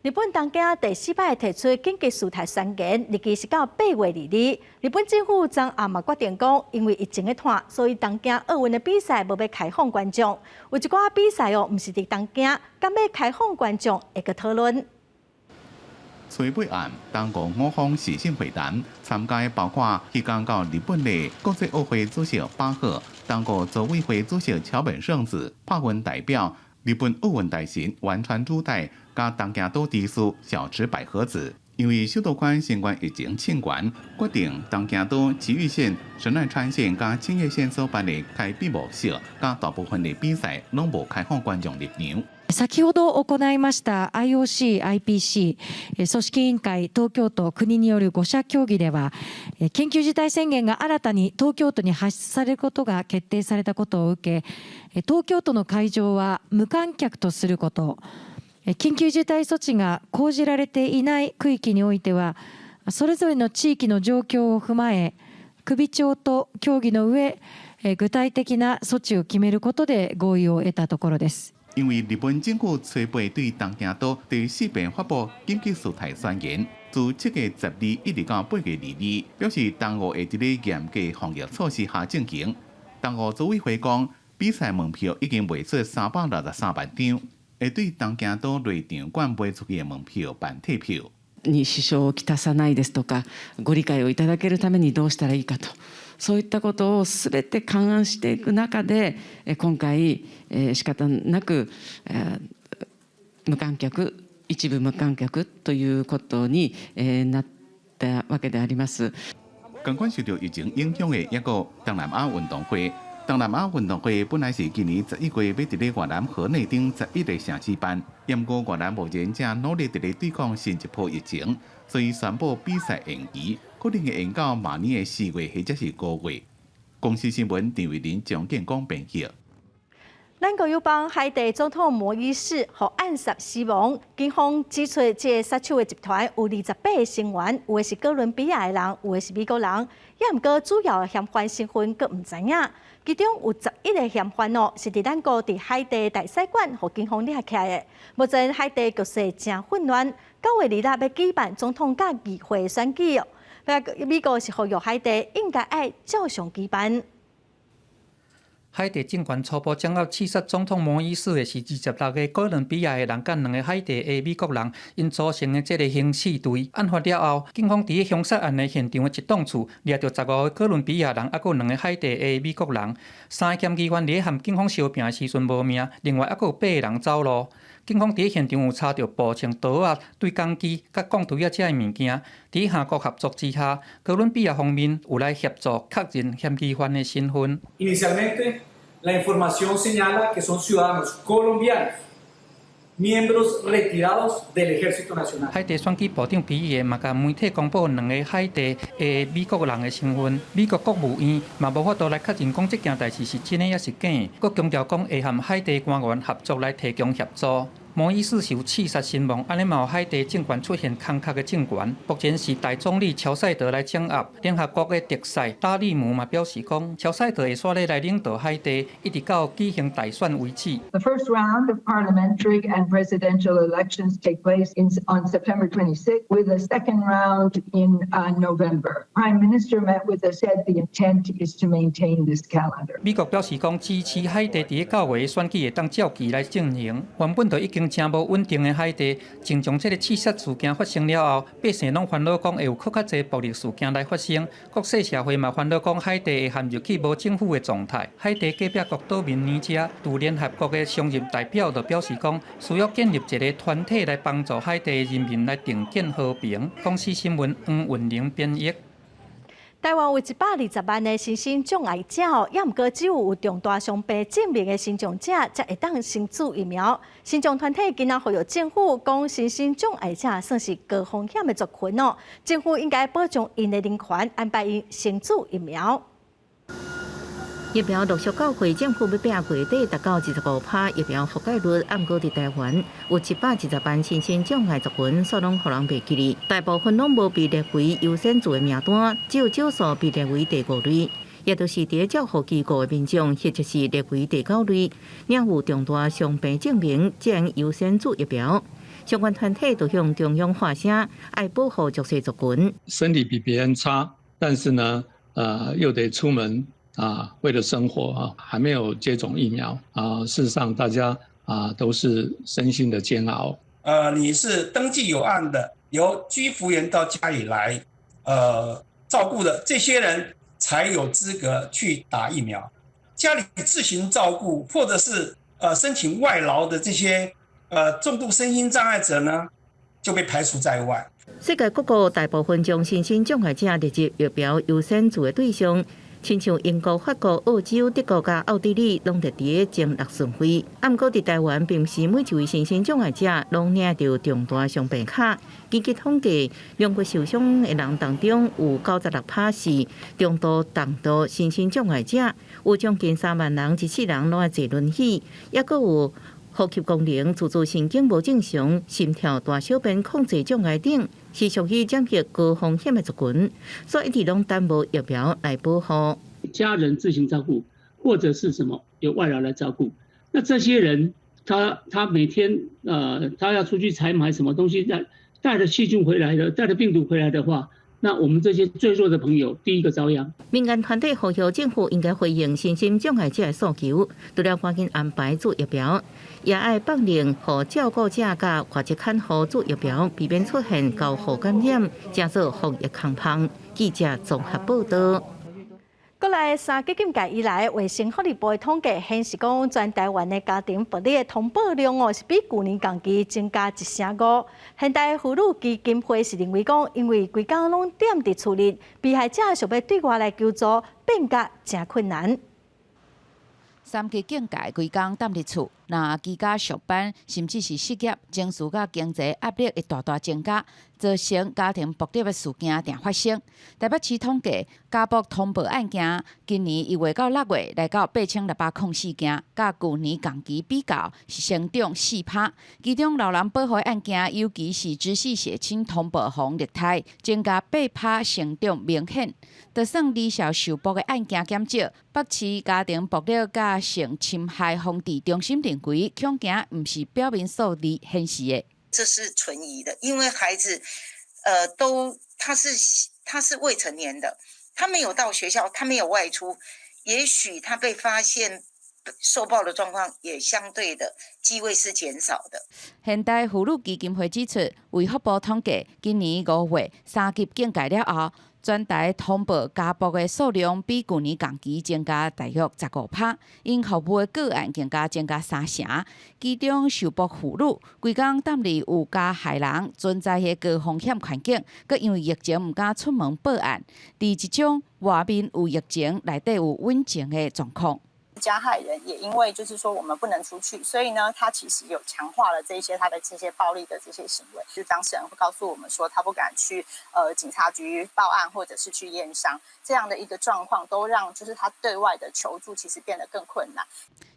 日本東京第四擺提出緊急事態宣言，日期是到8月22。日本政府昨暗嘛決定講，因為疫情的拖，所以東京奧運的比賽無欲開放觀眾。有一寡比賽哦，毋是佇東京，敢欲開放觀眾會閣討論。初八暗，東歐五方視訊會談，參加包括彼工到日本的國際奧會主席巴赫、東歐組委會主席橋本聖子、柏芬代表、日本奧運大臣丸川珠代、佮東京都知事小池百合子。因為首都圈新冠疫情升懸，決定東京都埼玉縣、神奈川縣佮千葉縣所辦的開閉幕式，佮大部分的比賽攏無開放觀眾入場。先ほど行いました IOC、IPC 組織委員会、東京都、国による5者協議では、緊急事態宣言が新たに東京都に発出されることが決定されたことを受け、東京都の会場は無観客とすること、緊急事態措置が講じられていない区域においては、それぞれの地域の状況を踏まえ、首長と協議の上、具体的な措置を決めることで合意を得たところです。因為日本政府初八對東京都第四遍發布緊急事態宣言，自7月12一直到8月22，表示東奧會佇咧嚴格防疫措施下進行。東奧組委會講，比賽門票已經賣出363萬張，會對東京都內場館賣出去的門票辦退票。に支障をきたさないですとか、ご理解をいただけるためにどうしたらいいかと、そういったことをすべて勘案していく中で、今回仕方なく無観客、一部無観客ということになったわけであります。仝款受著疫情影響的抑閣東南亞運動會，東南亞運動會本來是今年11月欲佇咧越南河內等11個城市辦，毋過越南目前正努力佇咧對抗新一波疫情，所以宣布比賽延期，可能會延到明年的4月或者是5月。公視新聞陳慧琳、張建光編譯。咱國友邦海地總統摩伊士予暗殺死亡，警方指出，這个殺手的集團有28個成員，有的是哥倫比亞的人，有的是美國人，也毋過主要的嫌犯身份閣毋知影。其中有11個嫌犯哦，是佇咱國佇海地大使館予警方掠起來的。目前海地局勢誠混亂，9月26欲舉辦總統佮議會選舉哦。美國是呼籲海地應該愛照常舉辦。海地政權初步掌握刺殺總統摩伊士的是26個哥倫比亞的人，佮兩個海地的美國人，𪜶組成的這个刑事隊。案發了後，警方佇兇殺案的現場的一棟厝掠著15個哥倫比亞人，猶閣有兩個海地的美國人。三個嫌疑犯佇咧和警方相拚的時陣無命，另外猶閣有八個人走路。警方佇現場有查著步槍、刀仔、對講機、佮鋼錘仔這的物件。佇三國合作之下，哥倫比亞方面有來協助確認嫌疑犯的身份。 Inicialmente, la información señala que son ciudadanos colombianos, miembros retirados del Ejército Nacional。海地選舉部長比爾嘛，共媒體公布兩个海地的美國人的身份。美國國務院嘛無法度來確認講這件代誌是真的抑是假，閣強調講會和海地官員合作來提供協助。摩伊士受刺殺身亡，按呢嘛予海地政權出現空殼的政權。目前是代總理喬賽德來掌握。聯合國的特使達利姆嘛表示講，喬賽德會煞咧來領導海地，一直到舉行大選為止。 The first round of parliamentary and presidential elections take place on September 26, with a second round in November. Prime Minister met with us, said the intent is to maintain this calendar. 美國表示講支持海地佇9月選舉會當照期來進行。原本就已經誠無穩定的海地，自從這个刺殺事件發生了後，百姓攏煩惱講會有閣較濟暴力事件來發生。國際社會嘛煩惱講海地會陷入去無政府的狀態。海地隔壁國多明尼加駐聯合國的常任代表就表示講，需要建立一个團體來幫助海地人民來重建和平。公視新聞黃雲玲編譯。台灣有120萬的身心障礙者哦，猶毋過只有有重大傷病證明的身障者才會當先注疫苗。身障團體今仔呼籲政府講，身心障礙者算是高風險的族群哦，政府應該保障𪜶的人權，安排𪜶先注疫苗。疫苗陸續到會，政府欲拼月底達到25%疫苗覆蓋率，毋過佇台灣有120萬身心障礙族群，煞攏予人袂記得，大部分攏無被列為優先注的名單，只有少數被列為第五類，也就是佇照護機構的民眾，或者是列為第九類，領有重大傷病證明，才能優先注疫苗。相關團體都向中央發聲，愛保護弱勢族群。身體比別人差，但是呢，又得出門。啊，為了生活啊，還沒有接種疫苗啊，事實上大家啊都是身心的煎熬。你是登記有案的，由居服員到家裡來，照顧的這些人才有資格去打疫苗。家裡自行照顧或者是申請外勞的這些重度身心障礙者呢，就被排除在外。世界各國大部分將身心障礙者列入疫苗優先注的對象。親像英國、法國、澳洲、德國佮奧地利，攏佇佇前六順位。毋過佇台灣，並毋是每一位身心障礙者攏領著重大傷病卡。根據統計，兩國受傷的人當中，有96%是中度、重度身心障礙者，有將近3萬人一世人攏愛坐輪椅，抑閣有呼吸功能、自主神經無正常、心跳大小便控制障礙等，是屬於染疫高風險的族群，所以一直攏等無疫苗來保護。家人自行照顧，或者是什麼由外勞來照顧。那這些人，他每天他要出去採買什麼東西，帶帶著細菌回來的，帶著病毒回來的話，那我們這些最弱的朋友第一個遭殃。民間團體呼籲政府應該回應身心障礙者的訴求，除了趕緊安排注疫苗，也愛放令予照顧者佮外籍看護注疫苗，避免出現交互感染，成做防疫空縫。記者綜合報道。過來三級警戒以來，衛生福利部的統計顯示，講全台灣的家庭暴力的通報量哦，是比舊年同期增加1.5成。現代婦女基金會是認為講，因為規工攏踮佇厝裡，被害者想欲對外來求助，變甲誠困難。三級警戒，規工踮佇厝，若居家上班，甚至是失業，情緒佮經濟壓力會大大增加，造成家庭暴力的事件定發生。台北市統計，家暴通報案件，今年1月到6月來到8604件，佮舊年同期比較是成長4%。其中老人保護案件，尤其是直系血親通報予人虐待，增加8%，成長明顯。就算離校受暴的案件減少，北市家庭暴力佮性侵害防治中心認為，恐驚毋是表面數字顯示的。這是存疑的，因為孩子，都他是未成年的，他沒有到學校，他沒有外出，也許他被發現受暴的狀況也相對的機會是減少的。現代婦女基金會指出，衛福部統計，今年5月三級警戒了後，全台通報家暴的數量比舊年同期增加大約15%，𪜶服務的個案更加增加3成。其中受暴婦女規工踮佇有加害人存在的高風險環境，閣因為疫情毋敢出門報案，佇這種外面有疫情，內底有穩情的狀況。加害人也因為就是說我們不能出去，所以呢，他其實有強化了這些他的這些暴力的這些行為。就當事人會告訴我們說，他不敢去警察局報案，或者是去驗傷，這樣的一個狀況，都讓就是他對外的求助其實變得更困難。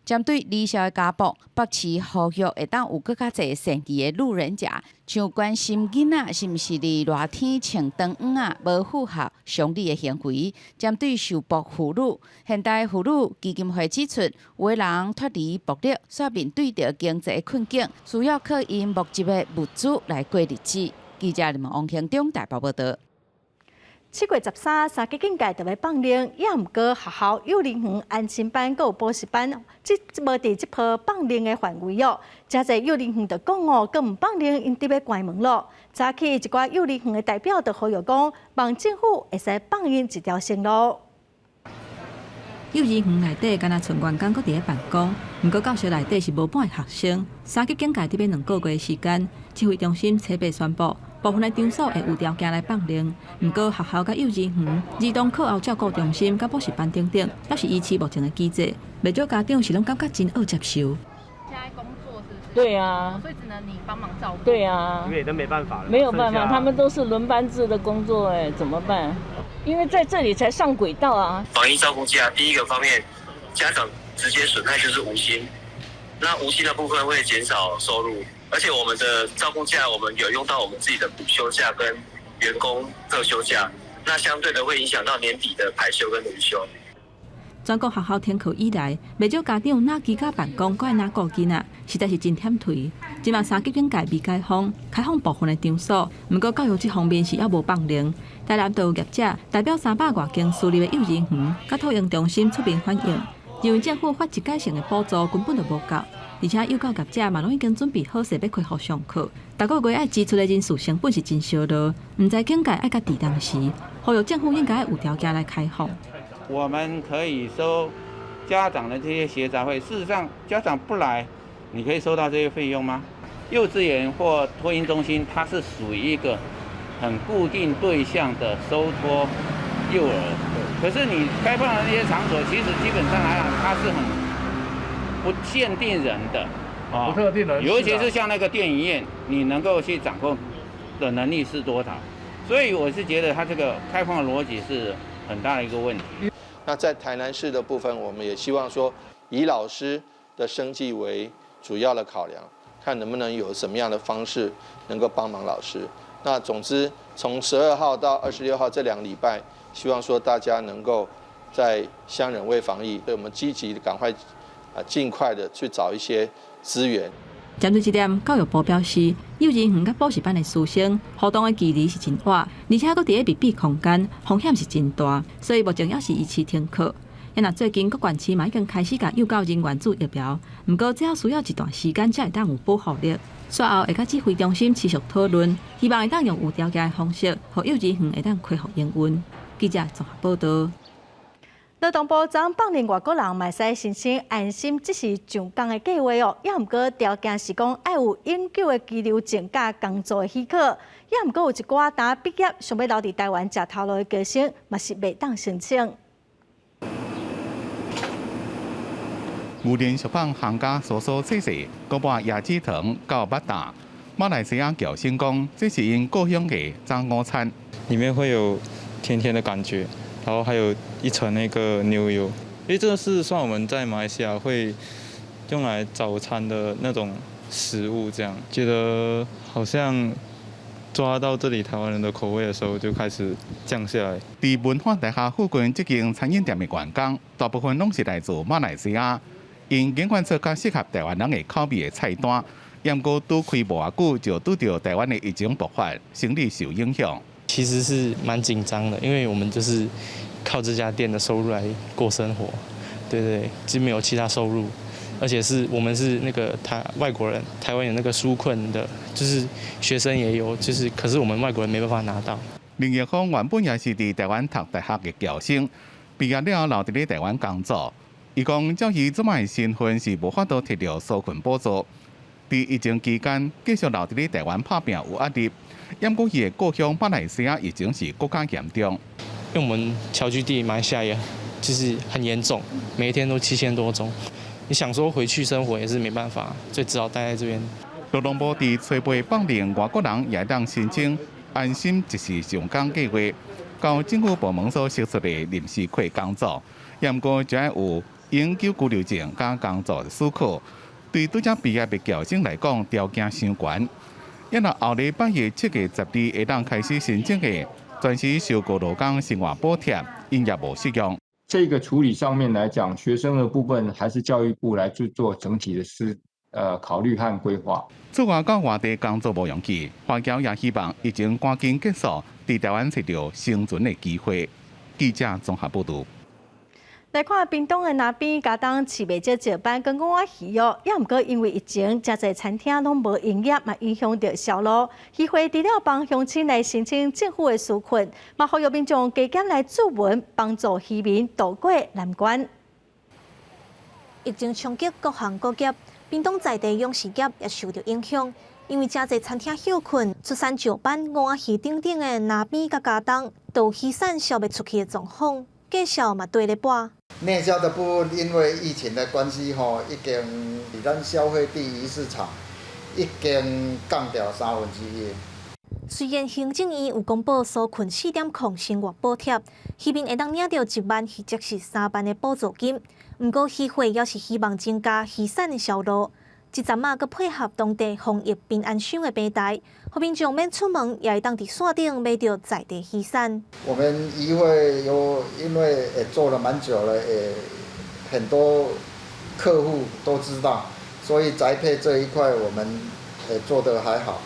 針對李少的家暴，北市呼籲會當有閣較濟善意的路人甲，像關心囡仔是毋是佇熱天穿長衫仔，無符合常理的行為。針對受暴婦女，現代婦女基金會指出，有的人脫離暴力，煞面對著經濟困境，需要靠𪜶募集的物資來過日子。記者林王興中台北報道。7月13，三級警戒就欲放令，也毋過學校、幼兒園、安親班、閣有補習班，這無佇這波放令的範圍哦。誠濟幼兒園就講哦，閣毋放令，𪜶得欲關門咯。早起一寡幼兒園的代表就呼籲講，望政府會使放𪜶一條生路。幼兒園內底敢若賰員工閣佇咧辦公，毋過教室內底是無半个學生。三級警戒得欲2個月時間，指揮中心初八宣布，部分的場所會有條件來放令，毋過學校佮幼兒園、兒童課後照顧中心、佮補習班等等，猶是維持目前的機制。袂少家長是攏感覺真惡接受。現在工作是不是？對啊，所以只能你幫忙照顧。對啊，因為都沒辦法了。沒有辦法，他們都是輪班制的工作，哎，怎麼辦？因為在這裡才上軌道啊。防疫照顧假，第一個方面，家長直接損害就是無薪，那無薪的部分會減少收入，而且我們的照顧假，我們有用到我們自己的補休假跟員工特休假，那相對的會影響到年底的排休跟輪休。全國學校停課以來，袂少家長若居家辦公，閣愛若顧囡仔，實在是真忝頹。這馬三級警戒未解封，開放部分的場所，毋過教育這方面是猶無放令。台南就有業者代表300外間私立的幼兒園、佮托嬰中心出面反映，認為政府發一改性的補助根本就無夠，而且幼教業者嘛攏已經準備好勢欲恢復上課，逐個月愛支出的人事成本是真燒落，毋知警戒愛到佇當時，呼籲政府應該有條件來開放。我們可以收家長的這些學雜費，事實上家長不來，你可以收到這些費用嗎？幼稚園或托嬰中心，它是屬於一個很固定對象的收托幼兒，可是你開放的那些場所，其實基本上來講，它是很不限定人的，不特定人，尤其是像那個電影院，你能夠去掌控的能力是多少？所以我是覺得它這個開放的邏輯是很大的一個問題。那在台南市的部分，我們也希望說，以老師的生計為主要的考量，看能不能有什麼樣的方式能夠幫忙老師。那總之，從12號到26號這2個禮拜，希望說大家能夠在相忍為防疫，對我們積極趕快啊，盡快的去找一些資源。針對這點，教育部表示，幼兒園佮補習班的師生互動的距離是真遠，而且閣佇咧密閉空間，風險是真大，所以目前猶是維持停課。若最近各縣市嘛已經開始共幼教人員注疫苗，毋過這猶需要一段時間才會當有保護力。煞後會佮指揮中心持續討論，希望會當用有條件的方式，予幼兒園會當恢復營運。記者綜合報道。勞動部昨放令外國人嘛會使申請安心即時上工的計劃哦，也毋過條件是講愛有永久的居留證佮工作的許可，也毋過有一寡呾畢業想欲留佇台灣食頭路的學生，嘛是袂當申請。牛奶小販行家縮縮細細，閣抹椰子糖到肉燥。馬來西亞僑生講，這是𪜶故鄉的早午餐，裡面會有甜甜的感覺。然後還有一層那個牛油，因為這個是算我們在馬來西亞會用來早餐的那種食物，這樣覺得好像抓到這裡台灣人的口味的時候，就開始降下來。佇文化大廈附近這間餐飲店的員工，大部分攏是來自馬來西亞，𪜶研發出較適合台灣人的口味的菜單，毋過拄開無偌久就拄著台灣的疫情爆發，生意受影響。其實是蠻緊張的，因為我們就是靠這家店的收入來過生活，對對，就沒有其他收入，而且是我們是那個台外國人，台灣有那個紓困的，就是學生也有，就是可是我們外國人沒辦法拿到。林奕峰原本也是佇台灣讀大學的僑生，畢業了後留佇咧台灣工作。伊講，照伊這擺的身份是無法度提著紓困補助。佇疫情期間，繼續留佇咧台灣拍拼有壓力。毋過伊的故鄉馬來西亞疫情是閣較嚴重。因為我們僑居地馬來西亞也就是很嚴重，每一天都7000多宗。你想說回去生活也是沒辦法，所以只好待在這邊。勞動部佇初八放令外國人也當申請安心即時上工計劃，到政府部門所釋出的臨時缺工作，毋過就愛有永久居留證佮工作許可，對拄才畢業的僑生來講，條件傷懸。一若後禮拜的7月12會當開始申請的，全時受過勞工生活補貼，𪜶也無適用。這個處理上面來講，學生的部分還是教育部來去做整體的考慮和規劃。出外到外地工作無容易，華僑也希望疫情趕緊結束，佇台灣揣著生存的機會。記者綜合報導。來看屏東的那邊，佳冬飼袂少石斑佮五仔魚哦，也毋過因為疫情，誠濟餐廳攏無營業，嘛影響著銷路。漁會除了幫鄉親來申請政府的紓困，嘛呼籲民眾加減來注文，幫助漁民渡過難關。疫情衝擊各行各業，屏東在地養殖業也受著影響，因為誠濟餐廳歇困，出產石斑、五仔魚等等的林邊佮佳冬，都有漁產銷袂出去的狀況，價數嘛綴咧跋。內銷的部分，因為疫情的關係，吼，已經佇咱消費第一市場已經降掉1/3。雖然行政院有公布紓困4.0生活補貼，漁民會當領著1萬或者是3萬的補助金，毋過漁會猶是希望增加漁產的銷路。這陣仔閣配合當地防疫平安箱的平台，予民眾免出門，也會當佇線頂買著在地漁產。我們漁會有因為也做了蠻久了，也很多客戶都知道，所以宅配這一塊我們也做得還好。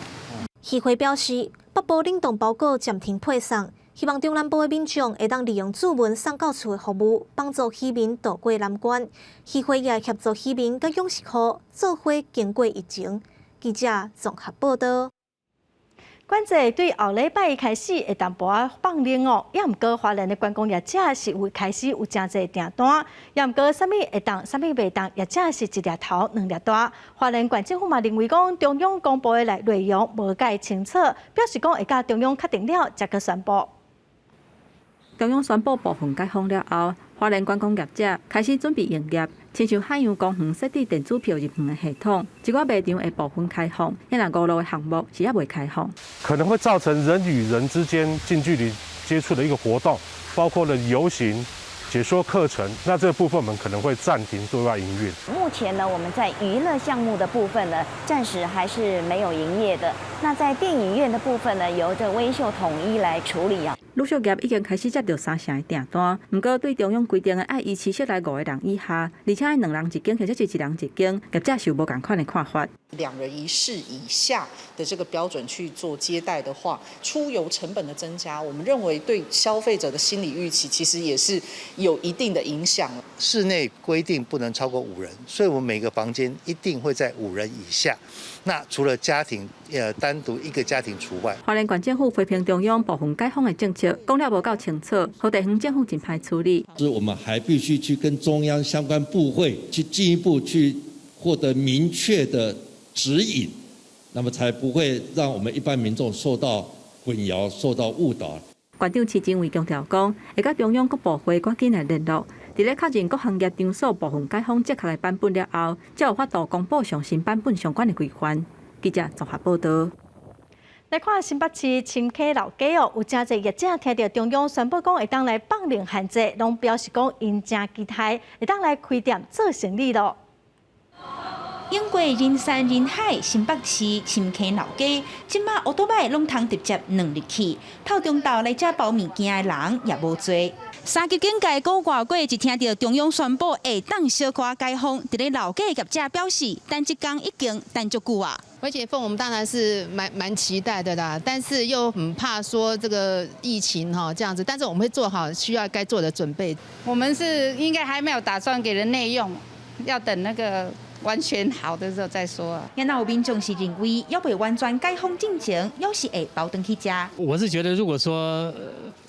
漁會表示，北部冷凍包裹暫停配送，希望中南部的民眾會當利用注文送到厝的服務，幫助漁民渡過難關。漁會也協助漁民佮養殖戶做伙經過疫情。記者綜合報導。管制對後禮拜開始會淡薄仔放寬哦，也毋過花蓮的觀光業者是有開始有誠濟訂單，也毋過啥物會當，啥物袂當，業者是一粒頭兩粒大。花蓮縣政府嘛認為講中央公布的內容無蓋清楚，表示講會佮中央確定了才閣宣布。中央宣布部分解封了後，花蓮觀光業者開始準備營業，親像海洋公園設置電子票入園的系統，一寡賣場會部分開放，但五路的項目是猶未開放。可能會造成人與人之間近距離接觸的一個活動，包括了遊行、解說課程，那這個部分我們可能會暫停對外營運。目前呢，我們在娛樂項目的部分呢，暫時還是沒有營業的。那在電影院的部分呢，由這威秀統一來處理啊。旅宿業已經開始接著三成的訂單，毋過對中央規定的愛維持室內五個人以下，而且愛兩人一間或者是一人一間，業者是有無仝款的看法。兩人一室以下的這個標準去做接待的話，出遊成本的增加，我們認為對消費者的心理預期其實也是有一定的影響。室內規定不能超過五人，所以我們每個房間一定會在五人以下。那除了家庭，單獨一個家庭除外。花蓮縣政府批評中央部分解封的政策講了無夠清楚，予地方政府真歹處理。是我們還必須去跟中央相關部會去進一步去獲得明確的指引，那麼才不會讓我們一般民眾受到混淆、受到誤導。縣長施政偉強調講，會佮中央各部會趕緊來聯絡，佇咧確認各行業場所部分解封正確的版本了後，才有法度公布上新版本相關的規範。記者綜合報導。來看新北市深坑老街哦，有誠濟業者聽著中央宣布講會當來放寬限制，攏表示講𪜶誠期待會當來開店做生意囉。經過人山人海，新北市深坑老街，這馬烏多擺攏通直接鑽入去。透中晝來遮包物件的人也無濟。三級警戒閣外過，一聽著中央宣布會當小可解封，佇咧老街業者表示，等這工已經等足久啊。微解封，我們當然是蠻期待的啦，但是又很怕說這個疫情哈這樣子，但是我們會做好需要該做的準備。我們是應該還沒有打算給人內用，要等那個完全好的時候再說啊。也有民眾是認為，猶未完全解封進前，猶是會包轉去食。我是覺得，如果說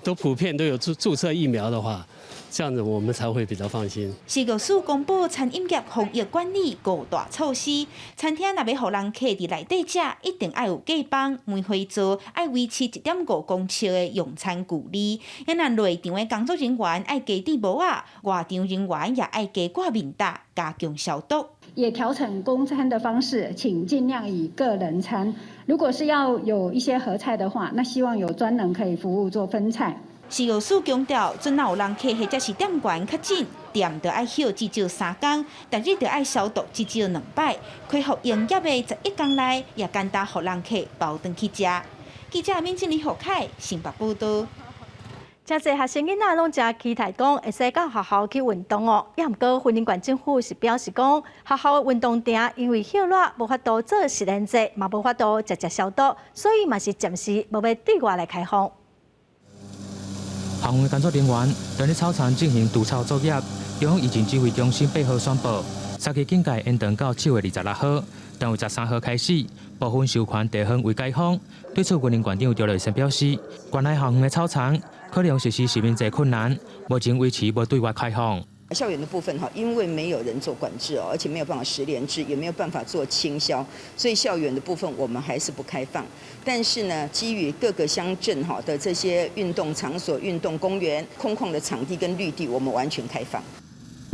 都普遍都有注射疫苗的話，這樣子我們才會比較放心。食藥署公布餐飲業防疫管理五大措施，餐廳若欲予人客佇內底食，一定愛有隔板，梅花座愛維持1.5公尺的用餐距離。也若內場的工作人員愛加戴帽仔，外場人員也愛加掛面罩，加強消毒。也調整供餐的方式，請盡量以個人餐。如果是要有一些合菜的話，那希望有專人可以服務做分菜。食藥署強調，陣若有人客或者是店員確診，店就愛歇至少3工，逐日就愛消毒至少兩擺。恢復營業的11工內，也簡單予人客包轉去食。記者免靜李何凱新北報道。誠濟學生囡仔攏誠期待講會使到學校去運動哦。也毋過，雲林縣政府是表示講，學校的運動場因為歇熱無法度做實聯制，嘛無法度直接消毒，所以嘛是暫時無欲對外來開放。校園的工作人員佇咧草場進行除草作業，中央疫情指揮中心8號宣布，三級警戒延長到7月26號，但由13號開始，部分授權地方未解封。對此，雲林縣長趙樂際表示，縣內校園的草場可能實施實名制困難，目前維持無對外開放。校園的部分哈，因為沒有人做管制哦，而且沒有辦法實聯制，也沒有辦法做清消，所以校園的部分我們還是不開放。但是呢，基於各個鄉鎮哈的這些運動場所、運動公園、空曠的場地跟綠地，我們完全開放。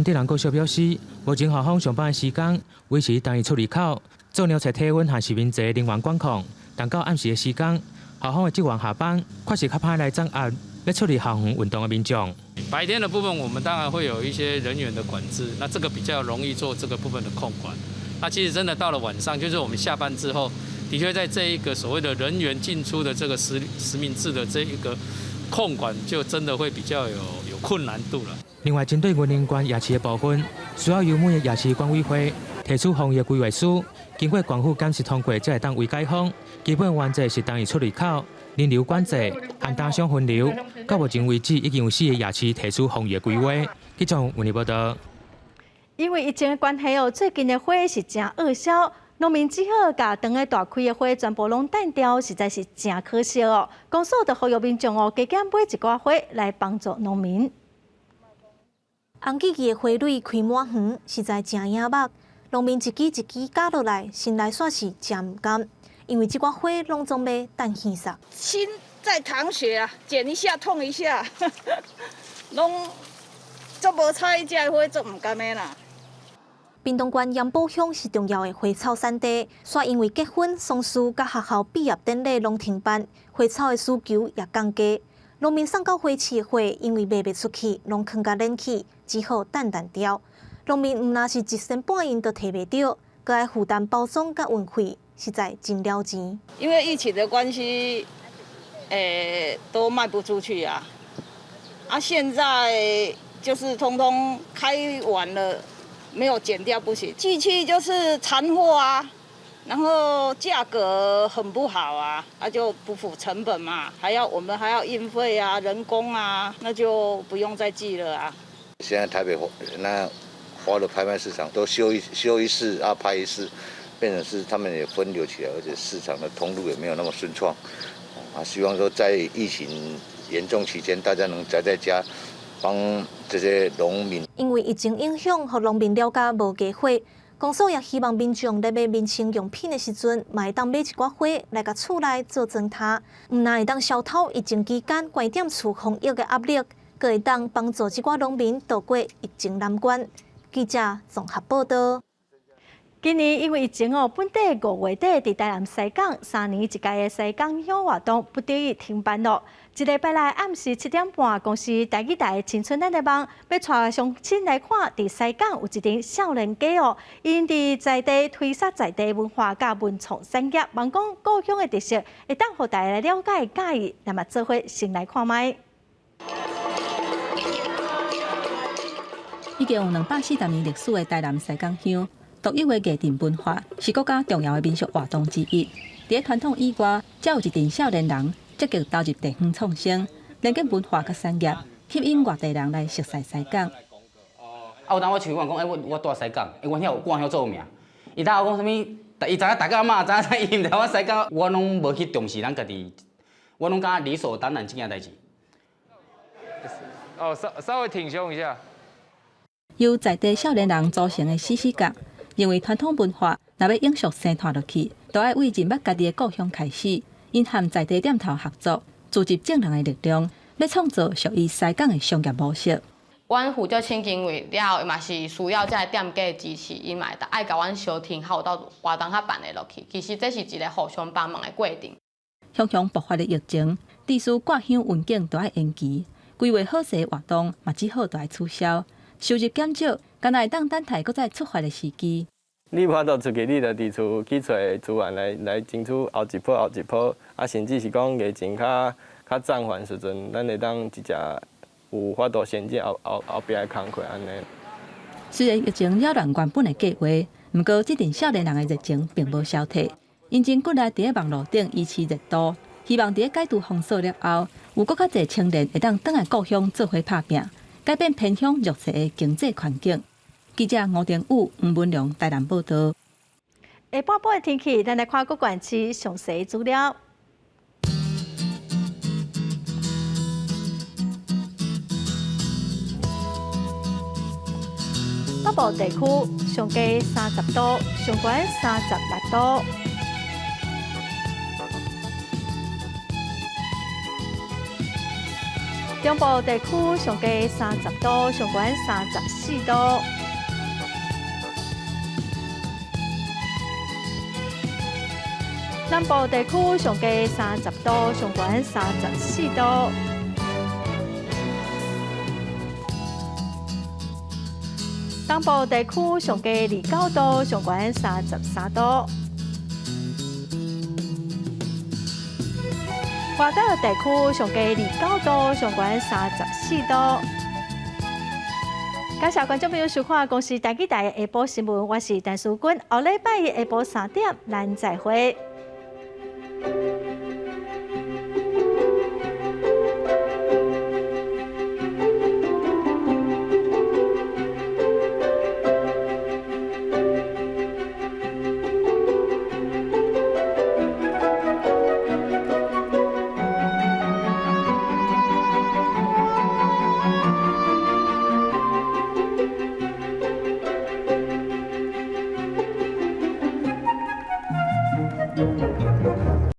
德蘭國小表示，目前校方上班的時間維持單一出入口，做量測體溫和實名制人員管控，但到暗時的時間，校方的職員下班確實較歹來掌握欲出入校園運動的民眾。白天的部分，我們當然會有一些人員的管制，那這個比較容易做這個部分的控管。那其實真的到了晚上，就是我們下班之後，的確在這一個所謂的人員進出的這個實名制的這一個控管，就真的會比較有困難度了。另外，針對雲林縣夜市的部分，需要由每个夜市管委會提出防疫規劃書，經過縣府檢視通過，才會當微解封。基本原則是單一出入口、人流管制和單雙分流。到目前為止，已經有4个夜市提出防疫規劃。記者溫麗報道。因為疫情的關係哦，最近的花是誠惡銷，農民只好共長咧大開的花全部攏剪掉，實在是誠可惜哦。公所就呼籲民眾哦，加減買一寡花來幫助農民。紅季季的花蕊開滿園，實在誠惹目。農民一支一支剪落來，心內煞是誠毋甘，因為這寡花攏總欲等彼煞。心在淌血啊，剪一下痛一下，攏足無彩，這花足毋甘的啦。屏東縣鹽寶鄉是重要的花草產地，煞因為結婚、喪事佮學校畢業典禮攏停辦，花草的需求也降低。農民送到花市的花，因為賣袂出去，攏囥共冷去，只好等等掉。農民毋但是一仙半銀都提袂著，閣愛負擔包裝佮運費，實在真了錢。因為疫情的關係，都賣不出去啊！啊，現在就是通通開完了，沒有剪掉不行。寄去就是殘貨啊，然後價格很不好啊，啊就不符成本嘛，還要我們還要運費啊、人工啊，那就不用再寄了啊。現在台北那花的拍賣市場都休一次啊，拍一次，變成是他們也分流起來，而且市場的通路也沒有那麼順暢。啊，希望說在疫情嚴重期間，大家能宅在家，幫這些農民。因為疫情影響，予農民了解無家花，公所也希望民眾咧買民生用品的時陣，嘛會當買一寡花來共厝內做裝飾，毋但會當消除疫情期間關店厝防疫的壓力，閣會當幫助這寡農民渡過疫情難關。記者綜合報道。今年因為疫情哦，本底5月底佇台南西港3年一屆的西港香活動不得已停辦咯。一禮拜來暗時7點半，公視台語台青春咱的夢，欲帶鄉親來看，佇西港有一陣少年家哦，𪜶佇在地推捒在地文化佮文創產業，望講故鄉的特色，會當予大家來了解佮意，那麼做伙先來看覓。已經有240年歷史的台南西港鄉，獨有的藝陣文化是國家重要的民俗活動之一。佇傳統以外，才有一陣少年人積極投入地方創生，連結文化佮產業，吸引外地人來熟似西港。啊，有當我像阮講，我住西港，阮遐有歌鄉做有名。伊當我講啥物？伊知影大家嘛，知影伊毋知我西港，我攏無去重視咱家己，我攏感覺理所當然這件代誌。哦，稍微挺胸一下。由在地少年人組成的死死角，認為傳統文化若欲永續生傳落去，就愛為認捌家己的故鄉開始。𪜶和在地店頭合作，組織眾人的力量，欲創造屬於西港的商業模式。阮負責請經費了後，嘛是需要這个店家的支持，𪜶嘛會愛共阮相挺，較有鬥活動較辦會落去。其實這是一個互相幫忙的過程。雄雄爆發的疫情，致使割香運景都愛延期，規劃好勢活動嘛只好都愛取消，收入減少，敢若會當等待閣再出發的時機。你無法度出去，你就佇厝去揣資源來爭取後一波後一波，啊，甚至是講疫情較暫緩時陣，咱會當直接有法度銜接後壁的工課按呢。雖然疫情擾亂原本的計劃，毋過這陣少年人的熱情並無消退，𪜶真骨力佇咧網路頂維持熱度，希望佇咧解除封鎖了後，有閣較濟青年會當轉來故鄉做伙拍拚，改變偏鄉弱勢的經濟環境。記者吳定武、吳文良台南報導。下半晡的天氣，咱來看各縣市詳細資料。北部地區上低30度，上懸36度。中部地區上低30度，上懸34度。南部地區上低30度，上懸34度。東部地區上低29度，上懸33度。外島地區上低29度，上懸34度。感謝觀眾朋友收看《公視台語台》下晡新聞，我是陳淑君。後禮拜一下晡3點，咱再會。